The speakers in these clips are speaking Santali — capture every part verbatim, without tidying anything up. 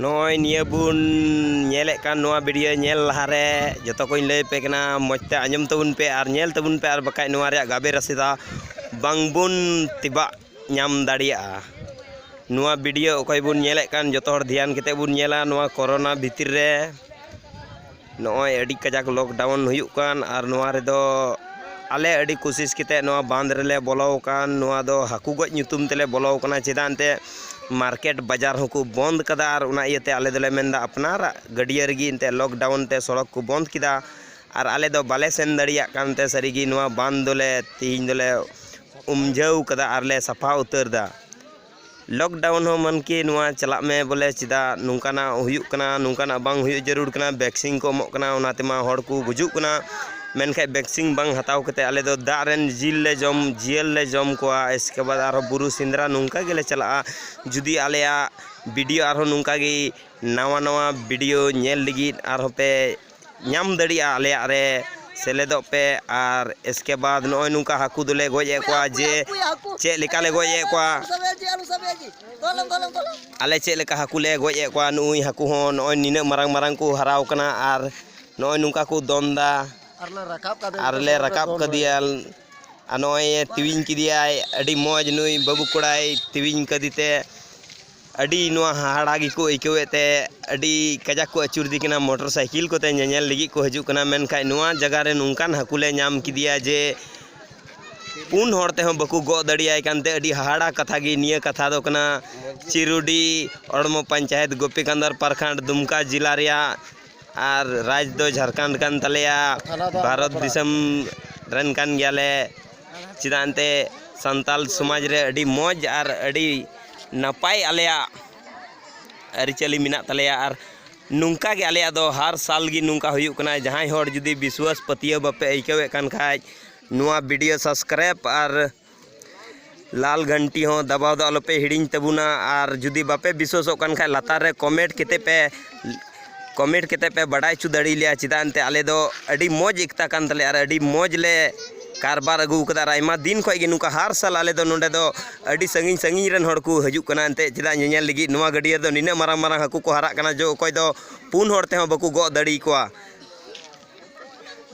ᱱᱚᱜᱼᱚᱭ ᱱᱤᱭᱟᱹ ᱵᱚᱱ ᱧᱮᱞᱮᱫ ᱠᱟᱱ ᱱᱚᱣᱟ ᱵᱷᱤᱰᱤᱭᱳ ᱧᱮᱞ ᱞᱟᱦᱟᱨᱮ ᱡᱚᱛᱚ ᱠᱚᱧ ᱞᱟᱹᱭ ᱟᱯᱮ ᱠᱟᱱᱟ, ᱢᱚᱡᱽ ᱛᱮ ᱟᱸᱡᱚᱢ ᱛᱟᱵᱚᱱ ᱯᱮ ᱟᱨ ᱧᱮᱞ ᱛᱟᱵᱚᱱ ᱯᱮ, ᱟᱨ ᱵᱟᱠᱷᱟᱡ ᱱᱚᱣᱟ ᱨᱮᱭᱟᱜ ᱜᱟᱵᱮ ᱨᱟᱥᱮᱫᱟ ᱵᱟᱝᱵᱚᱱ ᱛᱮᱵᱟᱜ ᱧᱟᱢ ᱫᱟᱲᱮᱭᱟᱜᱼᱟ᱾ ᱱᱚᱣᱟ ᱵᱷᱤᱰᱤᱭᱳ ᱚᱠᱚᱭ ᱵᱚᱱ ᱧᱮᱞᱮᱫ ᱠᱟᱱ, ᱡᱚᱛᱚ ᱦᱚᱲ ᱫᱷᱮᱭᱟᱱ ᱠᱟᱛᱮ ᱵᱚᱱ ᱧᱮᱞᱟ᱾ ᱱᱚᱣᱟ ᱠᱳᱨᱳᱱᱟ ᱵᱷᱤᱛᱤᱨ ᱨᱮ ᱱᱚᱜᱼᱚᱭ ᱟᱹᱰᱤ ᱠᱟᱡᱟᱠ ᱞᱚᱠᱰᱟᱣᱩᱱ ᱦᱩᱭᱩᱜ ᱠᱟᱱ, ᱟᱨ ᱱᱚᱣᱟ ᱨᱮᱫᱚ ᱟᱞᱮ ᱟᱹᱰᱤ ᱠᱩᱥᱤᱥ ᱠᱟᱛᱮ ᱱᱚᱣᱟ ᱵᱟᱸᱫᱷ ᱨᱮᱞᱮ ᱵᱚᱞᱚ ᱟᱠᱟᱱ᱾ ᱱᱚᱣᱟ ᱫᱚ ᱦᱟᱹᱠᱩ ᱜᱚᱡ ᱧᱩᱛᱩᱢ ᱛᱮᱞᱮ ᱵᱚᱞᱚ ᱟᱠᱟᱱᱟ, ᱪᱮᱫᱟᱜ ᱮᱱᱛᱮ ᱢᱟᱨᱠᱮᱴ ᱵᱟᱡᱟᱨ ᱦᱚᱸᱠᱚ ᱵᱚᱱᱫ ᱠᱟᱫᱟ, ᱟᱨ ᱚᱱᱟ ᱤᱭᱟᱹᱛᱮ ᱟᱞᱮ ᱫᱚᱞᱮ ᱢᱮᱱᱫᱟ ᱟᱯᱱᱟᱨᱟᱜ ᱜᱟᱹᱰᱭᱟᱹ ᱨᱮᱜᱮ ᱮᱱᱛᱮ ᱞᱚᱠᱰᱟᱣᱩᱱ ᱛᱮ ᱥᱚᱲᱚᱠ ᱠᱚ ᱵᱚᱱᱫ ᱠᱮᱫᱟ, ᱟᱨ ᱟᱞᱮ ᱫᱚ ᱵᱟᱞᱮ ᱥᱮᱱ ᱫᱟᱲᱮᱭᱟᱜ ᱠᱟᱱᱛᱮ ᱥᱟᱹᱨᱤᱜᱮ ᱱᱚᱣᱟ ᱵᱟᱸᱫᱷ ᱫᱚᱞᱮ ᱛᱮᱦᱮᱧ ᱫᱚᱞᱮ ᱩᱢᱡᱷᱟᱹᱣ ᱠᱟᱫᱟ ᱟᱨ ᱞᱮ ᱥᱟᱯᱷᱟ ᱩᱛᱟᱹᱨ ᱫᱟ᱾ ᱞᱚᱠᱰᱟᱣᱩᱱ ᱦᱚᱸ ᱢᱟᱱᱠᱤ ᱱᱚᱣᱟ ᱪᱟᱞᱟᱜ ᱢᱮ ᱵᱚᱞᱮ, ᱪᱮᱫᱟᱜ ᱱᱚᱝᱠᱟᱱᱟᱜ ᱦᱩᱭᱩᱜ ᱠᱟᱱᱟ, ᱱᱚᱝᱠᱟᱱᱟᱜ ᱵᱟᱝ ᱦᱩᱭᱩᱜ ᱡᱟᱹᱨᱩᱲ ᱠᱟᱱᱟ, ᱵᱷᱮᱠᱥᱤᱱ ᱠᱚ ᱮᱢᱚᱜ ᱠᱟᱱᱟ, ᱚᱱᱟ ᱛᱮᱢᱟ ᱦᱚᱲ ᱠᱚ ᱜᱩᱡᱩᱜ ᱠᱟᱱᱟ᱾ ᱢᱮᱱᱠᱷᱟᱡ ᱵᱷᱮᱠᱥᱤᱱ ᱵᱟᱝ ᱦᱟᱛᱟᱣ ᱠᱟᱛᱮ ᱟᱞᱮ ᱫᱚ ᱫᱟᱜ ᱨᱮᱱ ᱡᱤᱞ ᱞᱮ ᱡᱚᱢ, ᱡᱤᱭᱟᱹᱞ ᱞᱮ ᱡᱚᱢ ᱠᱚᱣᱟ, ᱤᱥᱠᱮ ᱵᱟᱫ ᱟᱨᱦᱚᱸ ᱵᱩᱨᱩ ᱥᱮᱸᱫᱽᱨᱟ ᱱᱚᱝᱠᱟ ᱜᱮᱞᱮ ᱪᱟᱞᱟᱜᱼᱟ᱾ ᱡᱩᱫᱤ ᱟᱞᱮᱭᱟᱜ ᱵᱷᱤᱰᱤᱭᱳ ᱟᱨᱦᱚᱸ ᱱᱚᱝᱠᱟ ᱜᱮ ᱱᱟᱣᱟ ᱱᱟᱣᱟ ᱵᱷᱤᱰᱤᱭᱳ ᱧᱮᱞ ᱞᱟᱹᱜᱤᱫ ᱟᱨᱦᱚᱸ ᱯᱮ ᱧᱟᱢ ᱫᱟᱲᱮᱭᱟᱜᱼᱟ, ᱟᱞᱮᱭᱟᱜ ᱨᱮ ᱥᱮᱞᱮᱫᱚᱜ ᱯᱮ᱾ ᱟᱨ ᱤᱥᱠᱮ ᱵᱟᱫ ᱱᱚᱜᱼᱚᱭ ᱱᱚᱝᱠᱟ ᱦᱟᱹᱠᱩ ᱫᱚᱞᱮ ᱜᱚᱡ ᱮᱫ ᱠᱚᱣᱟ ᱡᱮ ᱪᱮᱫ ᱞᱮᱠᱟ ᱞᱮ ᱜᱚᱡ ᱮᱫ ᱠᱚᱣᱟ, ᱟᱞᱮ ᱪᱮᱫ ᱞᱮᱠᱟ ᱦᱟᱹᱠᱩ ᱞᱮ ᱜᱚᱡ ᱮᱫ ᱠᱚᱣᱟ᱾ ᱱᱩᱭ ᱦᱟᱹᱠᱩ ᱦᱚᱸ ᱱᱚᱜᱼᱚᱭ ᱱᱤᱱᱟᱹᱜ ᱢᱟᱨᱟᱝ ᱢᱟᱨᱟᱝ ᱠᱚ ᱦᱟᱨᱟᱣ ᱠᱟᱱᱟ ᱟᱨ ᱱᱚᱜᱼᱚᱭ ᱱᱚᱝᱠᱟ ᱠᱚ ᱫᱚᱱ ᱫᱟ᱾ ᱟᱨ ᱞᱮ ᱨᱟᱠᱟᱵ ᱠᱟᱫᱮᱭᱟ᱾ ᱟᱨ ᱞᱮ ᱨᱟᱠᱟᱵ ᱠᱟᱫᱮᱭᱟ᱾ ᱟᱨ ᱱᱚᱜᱼᱚᱭ ᱛᱤᱣᱤᱧ ᱠᱮᱫᱮᱭᱟᱭ, ᱟᱹᱰᱤ ᱢᱚᱡᱽ ᱱᱩᱭ ᱵᱟᱹᱵᱩ ᱠᱚᱲᱟᱭ ᱛᱤᱣᱤᱧ ᱠᱟᱫᱮ ᱛᱮ ᱟᱹᱰᱤ ᱱᱚᱣᱟ ᱦᱟᱦᱟᱲᱟ ᱜᱮᱠᱚ ᱟᱹᱭᱠᱟᱹᱣᱮᱫ ᱛᱮ ᱟᱹᱰᱤ ᱠᱟᱡᱟᱠ ᱠᱚ ᱟᱹᱪᱩᱨᱫᱮ ᱠᱟᱱᱟ, ᱢᱚᱴᱚᱨ ᱥᱟᱭᱠᱮᱞ ᱠᱚᱛᱮ ᱧᱮᱧᱮᱞ ᱞᱟᱹᱜᱤᱫ ᱠᱚ ᱦᱤᱡᱩᱜ ᱠᱟᱱᱟ᱾ ᱢᱮᱱᱠᱷᱟᱱ ᱱᱚᱣᱟ ᱡᱟᱭᱜᱟ ᱨᱮ ᱱᱚᱝᱠᱟᱱ ᱦᱟᱹᱠᱩ ᱞᱮ ᱧᱟᱢ ᱠᱮᱫᱮᱭᱟ ᱡᱮ ᱯᱩᱱ ᱦᱚᱲ ᱛᱮᱦᱚᱸ ᱵᱟᱠᱚ ᱜᱚᱜ ᱫᱟᱲᱮᱭᱟᱭ ᱠᱟᱱᱛᱮ ᱟᱹᱰᱤ ᱦᱟᱦᱟᱲᱟ ᱠᱟᱛᱷᱟ ᱜᱮ᱾ ᱱᱤᱭᱟᱹ ᱠᱟᱛᱷᱟ ᱫᱚ ᱠᱟᱱᱟ ᱪᱤᱨᱩᱰᱤ ᱦᱚᱲᱢᱚ ᱯᱚᱧᱪᱟᱭᱮᱛ ᱜᱳᱯᱤᱠᱟᱱᱫᱚᱨ ᱯᱨᱚᱠᱷᱚᱸᱰ ᱫᱩᱢᱠᱟ ᱡᱮᱞᱟ ᱨᱮᱭᱟᱜ, ᱟᱨ ᱨᱟᱡᱽ ᱫᱚ ᱡᱷᱟᱲᱠᱷᱚᱸᱰ ᱠᱟᱱ ᱛᱟᱞᱮᱭᱟ, ᱵᱷᱟᱨᱚᱛ ᱫᱤᱥᱚᱢ ᱨᱮᱱ ᱠᱟᱱ ᱜᱮᱭᱟᱞᱮ᱾ ᱪᱮᱫᱟᱜ ᱮᱱᱛᱮ ᱥᱟᱱᱛᱟᱞ ᱥᱚᱢᱟᱡᱽ ᱨᱮ ᱟᱹᱰᱤ ᱢᱚᱡᱽ ᱟᱨ ᱟᱹᱰᱤ ᱱᱟᱯᱟᱭ ᱟᱞᱮᱭᱟᱜ ᱟᱹᱨᱤᱪᱟᱹᱞᱤ ᱢᱮᱱᱟᱜ ᱛᱟᱞᱮᱭᱟ᱾ ᱟᱨ ᱱᱚᱝᱠᱟ ᱜᱮ ᱟᱞᱮᱭᱟᱜ ᱫᱚ ᱦᱟᱨ ᱥᱟᱞ ᱜᱮ ᱱᱚᱝᱠᱟ ᱦᱩᱭᱩᱜ ᱠᱟᱱᱟ᱾ ᱡᱟᱦᱟᱸᱭ ᱦᱚᱲ ᱡᱩᱫᱤ ᱵᱤᱥᱣᱟᱥ ᱯᱟᱹᱛᱭᱟᱹᱣ ᱵᱟᱯᱮ ᱟᱹᱭᱠᱟᱹᱣᱮᱫ ᱠᱟᱱ ᱠᱷᱟᱡ, ᱱᱚᱣᱟ ᱵᱷᱤᱰᱤᱭᱳ ᱥᱟᱵᱥᱠᱨᱟᱭᱤᱵᱽ ᱟᱨ ᱞᱟᱞ ᱜᱷᱟᱱᱴᱤ ᱦᱚᱸ ᱫᱟᱵᱟᱣ ᱫᱚ ᱟᱞᱚᱯᱮ ᱦᱤᱲᱤᱧ ᱛᱟᱵᱚᱱᱟ᱾ ᱟᱨ ᱡᱩᱫᱤ ᱵᱟᱯᱮ ᱵᱤᱥᱣᱟᱥᱚᱜ ᱠᱟᱱ ᱠᱷᱟᱡ, ᱞᱟᱛᱟᱨ ᱨᱮ ᱠᱚᱢᱮᱱᱴ ᱠᱟᱛᱮ ᱯᱮ, ᱠᱚᱢᱮᱱᱴ ᱠᱟᱛᱮ ᱯᱮ ᱵᱟᱰᱟᱭ ᱦᱚᱪᱚ ᱫᱟᱲᱮ ᱞᱮᱭᱟ, ᱪᱮᱫᱟᱜ ᱮᱱᱛᱮ ᱟᱞᱮ ᱫᱚ ᱟᱹᱰᱤ ᱢᱚᱡᱽ ᱮᱠᱛᱟ ᱠᱟᱱ ᱛᱟᱞᱮᱭᱟ ᱟᱨ ᱟᱹᱰᱤ ᱢᱚᱡᱽ ᱞᱮ ᱠᱟᱨᱵᱟᱨ ᱟᱹᱜᱩ ᱠᱟᱫᱟ᱾ ᱟᱨ ᱟᱭᱢᱟ ᱫᱤᱱ ᱠᱷᱚᱱ ᱜᱮ ᱱᱚᱝᱠᱟ ᱦᱟᱨ ᱥᱟᱞ ᱟᱞᱮ ᱫᱚ ᱱᱚᱰᱮ ᱫᱚ ᱟᱹᱰᱤ ᱥᱟᱺᱜᱤᱧ ᱥᱟᱺᱜᱤᱧ ᱨᱮᱱ ᱦᱚᱲ ᱠᱚ ᱦᱤᱡᱩᱜ ᱠᱟᱱᱟ ᱮᱱᱛᱮᱫ, ᱪᱮᱫᱟᱜ ᱧᱮᱧᱮᱞ ᱞᱟᱹᱜᱤᱫ᱾ ᱱᱚᱣᱟ ᱜᱟᱹᱰᱭᱟᱹ ᱨᱮᱫᱚ ᱱᱤᱱᱟᱹᱜ ᱢᱟᱨᱟᱝ ᱢᱟᱨᱟᱝ ᱦᱟᱹᱠᱩ ᱠᱚ ᱦᱟᱨᱟᱜ ᱠᱟᱱᱟ ᱡᱮ ᱚᱠᱚᱭ ᱫᱚ ᱯᱩᱱ ᱦᱚᱲ ᱛᱮᱦᱚᱸ ᱵᱟᱠᱚ ᱜᱚᱜ ᱫᱟᱲᱮ ᱟᱠᱚᱣᱟ᱾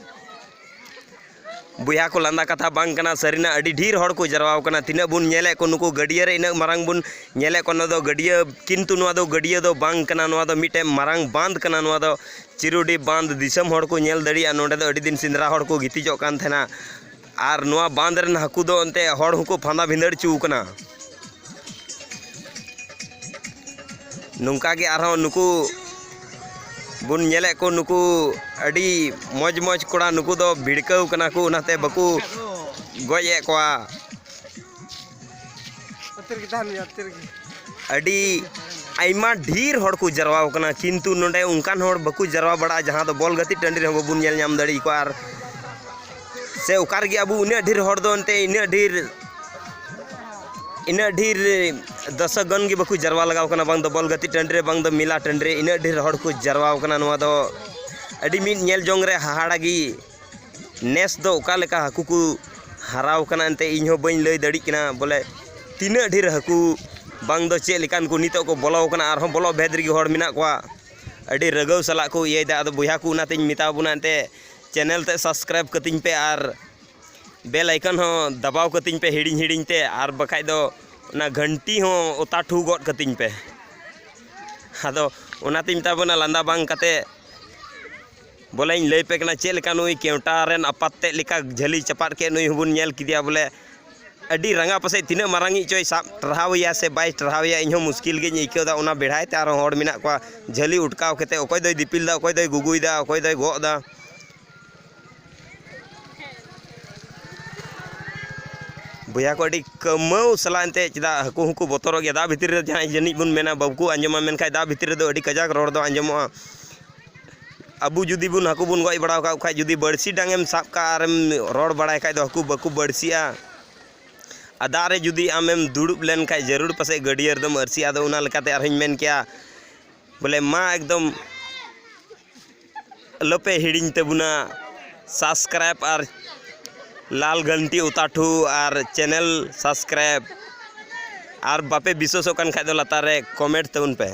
ᱵᱚᱭᱦᱟ ᱠᱚ, ᱞᱟᱸᱫᱟ ᱠᱟᱛᱷᱟ ᱵᱟᱝ ᱠᱟᱱᱟ, ᱥᱟᱹᱨᱤᱱᱟᱜ ᱟᱹᱰᱤ ᱰᱷᱮᱨ ᱦᱚᱲ ᱠᱚ ᱡᱟᱨᱣᱟ ᱟᱠᱟᱱᱟ᱾ ᱛᱤᱱᱟᱹᱜ ᱵᱚᱱ ᱧᱮᱞᱮᱫ ᱠᱚ, ᱱᱩᱠᱩ ᱜᱟᱹᱰᱭᱟᱹ ᱨᱮ ᱤᱱᱟᱹᱜ ᱢᱟᱨᱟᱝ ᱵᱚᱱ ᱧᱮᱞᱮᱫ ᱠᱚ, ᱱᱚᱣᱟ ᱫᱚ ᱜᱟᱹᱰᱭᱟᱹ, ᱠᱤᱱᱛᱩ ᱱᱚᱣᱟ ᱫᱚ ᱜᱟᱹᱰᱭᱟᱹ ᱫᱚ ᱵᱟᱝ ᱠᱟᱱᱟ, ᱱᱚᱣᱟ ᱫᱚ ᱢᱤᱫᱴᱮᱱ ᱢᱟᱨᱟᱝ ᱵᱟᱸᱫᱷ ᱠᱟᱱᱟ᱾ ᱱᱚᱣᱟ ᱫᱚ ᱪᱤᱨᱩᱰᱤ ᱵᱟᱸᱫᱷ, ᱫᱤᱥᱚᱢ ᱦᱚᱲ ᱠᱚ ᱧᱮᱞ ᱫᱟᱲᱮᱭᱟᱜᱼᱟ᱾ ᱱᱚᱸᱰᱮ ᱫᱚ ᱟᱹᱰᱤ ᱫᱤᱱ ᱥᱮᱸᱫᱽᱨᱟ ᱦᱚᱲ ᱠᱚ ᱜᱤᱛᱤᱡᱚᱜ ᱠᱟᱱ ᱛᱟᱦᱮᱱᱟ᱾ ᱟᱨ ᱱᱚᱣᱟ ᱵᱟᱸᱫᱷ ᱨᱮᱱ ᱦᱟᱹᱠᱩ ᱫᱚ ᱮᱱᱛᱮ ᱦᱚᱲ ᱦᱚᱸᱠᱚ ᱯᱷᱟᱸᱫᱟ ᱵᱷᱤᱸᱫᱟᱹᱲ ᱦᱚᱪᱚ ᱟᱠᱟᱱᱟ᱾ ᱱᱚᱝᱠᱟ ᱜᱮ ᱟᱨᱦᱚᱸ ᱱᱩᱠᱩ ᱵᱚᱱ ᱧᱮᱞᱮᱫ ᱠᱚ, ᱱᱩᱠᱩ ᱟᱹᱰᱤ ᱢᱚᱡᱽ ᱢᱚᱡᱽ ᱠᱚᱲᱟ, ᱱᱩᱠᱩ ᱫᱚ ᱵᱷᱤᱲᱠᱟᱹᱣ ᱠᱟᱱᱟ ᱠᱚ, ᱚᱱᱟᱛᱮ ᱵᱟᱠᱚ ᱜᱚᱡ ᱮᱫ ᱠᱚᱣᱟ᱾ ᱟᱹᱰᱤ ᱟᱭᱢᱟ ᱰᱷᱮᱨ ᱦᱚᱲ ᱠᱚ ᱡᱟᱨᱣᱟ ᱟᱠᱟᱱᱟ, ᱠᱤᱱᱛᱩ ᱱᱚᱰᱮ ᱚᱱᱠᱟᱱ ᱦᱚᱲ ᱵᱟᱠᱚ ᱡᱟᱨᱣᱟ ᱵᱟᱲᱟᱜᱼᱟ, ᱡᱟᱦᱟᱸ ᱫᱚ ᱵᱚᱞ ᱜᱟᱛᱮᱜ ᱴᱟᱺᱰᱤ ᱨᱮᱦᱚᱸ ᱵᱟᱵᱚᱱ ᱧᱮᱞ ᱧᱟᱢ ᱫᱟᱲᱮ ᱟᱠᱚᱣᱟ᱾ ᱟᱨ ᱥᱮ ᱚᱠᱟ ᱨᱮᱜᱮ ᱟᱵᱚ ᱩᱱᱟᱹᱜ ᱰᱷᱮᱨ ᱦᱚᱲ ᱫᱚ ᱮᱱᱛᱮ ᱤᱱᱟᱹᱜ ᱰᱷᱮᱨ, ᱤᱱᱟᱹᱜ ᱰᱷᱮᱨ ᱫᱚᱨᱥᱚᱠ ᱜᱚᱱ ᱜᱮ ᱵᱟᱠᱚ ᱡᱟᱨᱣᱟ ᱞᱟᱜᱟᱣ ᱠᱟᱱᱟ, ᱵᱟᱝ ᱫᱚ ᱵᱚᱞ ᱜᱟᱛᱮᱜ ᱴᱟᱺᱰᱤ ᱨᱮ, ᱵᱟᱝ ᱫᱚ ᱢᱮᱞᱟ ᱴᱟᱺᱰᱤ ᱨᱮ, ᱤᱱᱟᱹᱜ ᱰᱷᱮᱨ ᱦᱚᱲ ᱠᱚ ᱡᱟᱨᱣᱟ ᱟᱠᱟᱱᱟ᱾ ᱱᱚᱣᱟ ᱫᱚ ᱟᱹᱰᱤ ᱢᱤᱫ ᱧᱮᱞ ᱡᱚᱝ ᱨᱮ ᱦᱟᱦᱟᱲᱟ ᱜᱮ᱾ ᱱᱮᱥ ᱫᱚ ᱚᱠᱟ ᱞᱮᱠᱟ ᱦᱟᱹᱠᱩ ᱠᱚ ᱦᱟᱨᱟᱣ ᱠᱟᱱᱟ ᱮᱱᱛᱮ ᱤᱧ ᱦᱚᱸ ᱵᱟᱹᱧ ᱞᱟᱹᱭ ᱫᱟᱲᱮᱜ ᱠᱟᱱᱟ, ᱵᱚᱞᱮ ᱛᱤᱱᱟᱹᱜ ᱰᱷᱮᱨ ᱦᱟᱹᱠᱩ ᱵᱟᱝ ᱫᱚ ᱪᱮᱫ ᱞᱮᱠᱟᱱ ᱠᱚ ᱱᱤᱛᱚᱜ ᱠᱚ ᱵᱚᱞᱚ ᱟᱠᱟᱱᱟ, ᱟᱨᱦᱚᱸ ᱵᱚᱞᱚᱜ ᱵᱷᱮᱫ ᱨᱮᱜᱮ ᱦᱚᱲ ᱢᱮᱱᱟᱜ ᱠᱚᱣᱟ᱾ ᱟᱹᱰᱤ ᱨᱟᱹᱜᱟᱹᱣ ᱥᱟᱞᱟᱜ ᱠᱚ ᱤᱭᱟᱹᱭᱮᱫᱟ᱾ ᱟᱫᱚ ᱵᱚᱭᱦᱟ ᱠᱚ, ᱚᱱᱟᱛᱮᱧ ᱢᱮᱛᱟ ᱵᱚᱱᱟ ᱮᱱᱛᱮ, channel ᱛᱮ subscribe ᱠᱟᱹᱛᱤᱧ ᱯᱮ ᱟᱨ bell icon ᱦᱚᱸ ᱫᱟᱵᱟᱣ ᱠᱟᱹᱛᱤᱧ ᱯᱮ ᱦᱤᱲᱤᱧ ᱦᱤᱲᱤᱧ ᱛᱮ, ᱟᱨ ᱵᱟᱠᱷᱟᱡ ᱫᱚ ᱚᱱᱟ ᱜᱷᱟᱱᱴᱤ ᱦᱚᱸ ᱚᱛᱟ ᱴᱷᱩ ᱜᱚᱫ ᱠᱟᱹᱛᱤᱧ ᱯᱮ᱾ ᱟᱫᱚ ᱚᱱᱟᱛᱤᱧ ᱢᱮᱛᱟ ᱵᱚᱱᱟ, ᱞᱟᱸᱫᱟ ᱵᱟᱝ ᱠᱟᱛᱮ ᱵᱚᱞᱮᱧ ᱞᱟᱹᱭ ᱯᱮ ᱠᱟᱱᱟ, ᱪᱮᱫ ᱞᱮᱠᱟ ᱱᱩᱭ ᱠᱮᱣᱴᱟ ᱨᱮᱱ ᱟᱯᱟᱛ ᱛᱮᱫ ᱞᱮᱠᱟ ᱡᱷᱟᱹᱞᱤ ᱪᱟᱯᱟᱫ ᱠᱮᱫ, ᱱᱩᱭ ᱦᱚᱸᱵᱚᱱ ᱧᱮᱞ ᱠᱮᱫᱮᱭᱟ᱾ ᱵᱚᱞᱮ ᱟᱹᱰᱤ ᱨᱟᱸᱜᱟ, ᱯᱟᱥᱮᱡ ᱛᱤᱱᱟᱹᱜ ᱢᱟᱨᱟᱝ ᱤᱡ ᱪᱚᱭ ᱥᱟᱵ ᱴᱟᱨᱦᱟᱣ ᱮᱭᱟ ᱥᱮ ᱵᱟᱭ ᱴᱟᱨᱦᱟᱣ ᱮᱭᱟ, ᱤᱧᱦᱚᱸ ᱢᱩᱥᱠᱤᱞ ᱜᱤᱧ ᱟᱹᱭᱠᱟᱹᱣ ᱮᱫᱟ᱾ ᱚᱱᱟ ᱵᱮᱲᱦᱟᱭ ᱛᱮ ᱟᱨᱦᱚᱸ ᱦᱚᱲ ᱢᱮᱱᱟᱜ ᱠᱚᱣᱟ ᱡᱷᱟᱹᱞᱤ ᱚᱴᱠᱟᱣ ᱠᱟᱛᱮ, ᱚᱠᱚᱭ ᱫᱚᱭ ᱫᱤᱯᱤᱞ ᱮᱫᱟ, ᱚᱠᱚᱭ ᱫᱚᱭ ᱜᱩᱜᱩᱭ ᱮᱫᱟ, ᱚᱠᱚᱭ ᱫᱚᱭ ᱜᱚᱜ ᱮᱫᱟ᱾ ᱵᱚᱭᱦᱟ ᱠᱚ, ᱟᱹᱰᱤ ᱠᱟᱹᱢᱟᱹᱣ ᱥᱟᱞᱟᱜ ᱮᱱᱛᱮ, ᱪᱮᱫᱟᱜ ᱦᱟᱹᱠᱩ ᱦᱚᱸᱠᱚ ᱵᱚᱛᱚᱨᱚᱜ ᱜᱮᱭᱟ᱾ ᱫᱟᱜ ᱵᱷᱤᱛᱤᱨ ᱨᱮ ᱡᱟᱦᱟᱸᱭ ᱡᱟᱹᱱᱤᱡ ᱵᱚᱱ ᱢᱮᱱᱟ ᱵᱟᱠᱚ ᱟᱸᱡᱚᱢᱟ, ᱢᱮᱱᱠᱷᱟᱱ ᱫᱟᱜ ᱵᱷᱤᱛᱤᱨ ᱨᱮᱫᱚ ᱟᱹᱰᱤ ᱠᱟᱡᱟᱠ ᱨᱚᱲ ᱫᱚ ᱟᱸᱡᱚᱢᱚᱜᱼᱟ᱾ ᱟᱵᱚ ᱡᱩᱫᱤ ᱵᱚᱱ ᱦᱟᱹᱠᱩ ᱵᱚᱱ ᱜᱚᱡ ᱵᱟᱲᱟ ᱟᱠᱟᱫ ᱠᱚ ᱠᱷᱟᱡ, ᱡᱩᱫᱤ ᱵᱟᱹᱲᱥᱤ ᱰᱟᱝ ᱮᱢ ᱥᱟᱵ ᱠᱟᱜᱼᱟ ᱟᱨᱮᱢ ᱨᱚᱲ ᱵᱟᱲᱟᱭ ᱠᱷᱟᱡ ᱫᱚ ᱦᱟᱹᱠᱩ ᱵᱟᱠᱚ ᱵᱟᱹᱲᱥᱤᱜᱼᱟ᱾ ᱟᱨ ᱫᱟᱜ ᱨᱮ ᱡᱩᱫᱤ ᱟᱢᱮᱢ ᱫᱩᱲᱩᱵ ᱞᱮᱱ ᱠᱷᱟᱡ, ᱡᱟᱹᱨᱩᱲ ᱯᱟᱥᱮᱡ ᱜᱟᱹᱰᱭᱟᱹ ᱨᱮᱫᱚᱢ ᱟᱹᱨᱥᱤᱜᱼᱟ᱾ ᱟᱫᱚ ᱚᱱᱟ ᱞᱮᱠᱟᱛᱮ ᱟᱨᱦᱚᱸᱧ ᱢᱮᱱ ᱠᱮᱭᱟ, ᱵᱚᱞᱮ ᱢᱟ ᱮᱠᱫᱚᱢ ᱟᱞᱚᱯᱮ ᱦᱤᱲᱤᱧ ᱛᱟᱵᱚᱱᱟ subscribe ᱟᱨ ᱞᱟᱞ ᱜᱷᱟᱱᱴᱤ ᱚᱛᱟᱴᱷᱩ ᱟᱨ channel subscribe, ᱟᱨ ᱵᱟᱯᱮ ᱵᱤᱥᱣᱟᱥᱚᱜ ᱠᱟᱱ ᱠᱷᱟᱡ ᱫᱚ ᱞᱟᱛᱟᱨ ᱨᱮ comment ᱛᱟᱵᱚᱱ ᱯᱮ᱾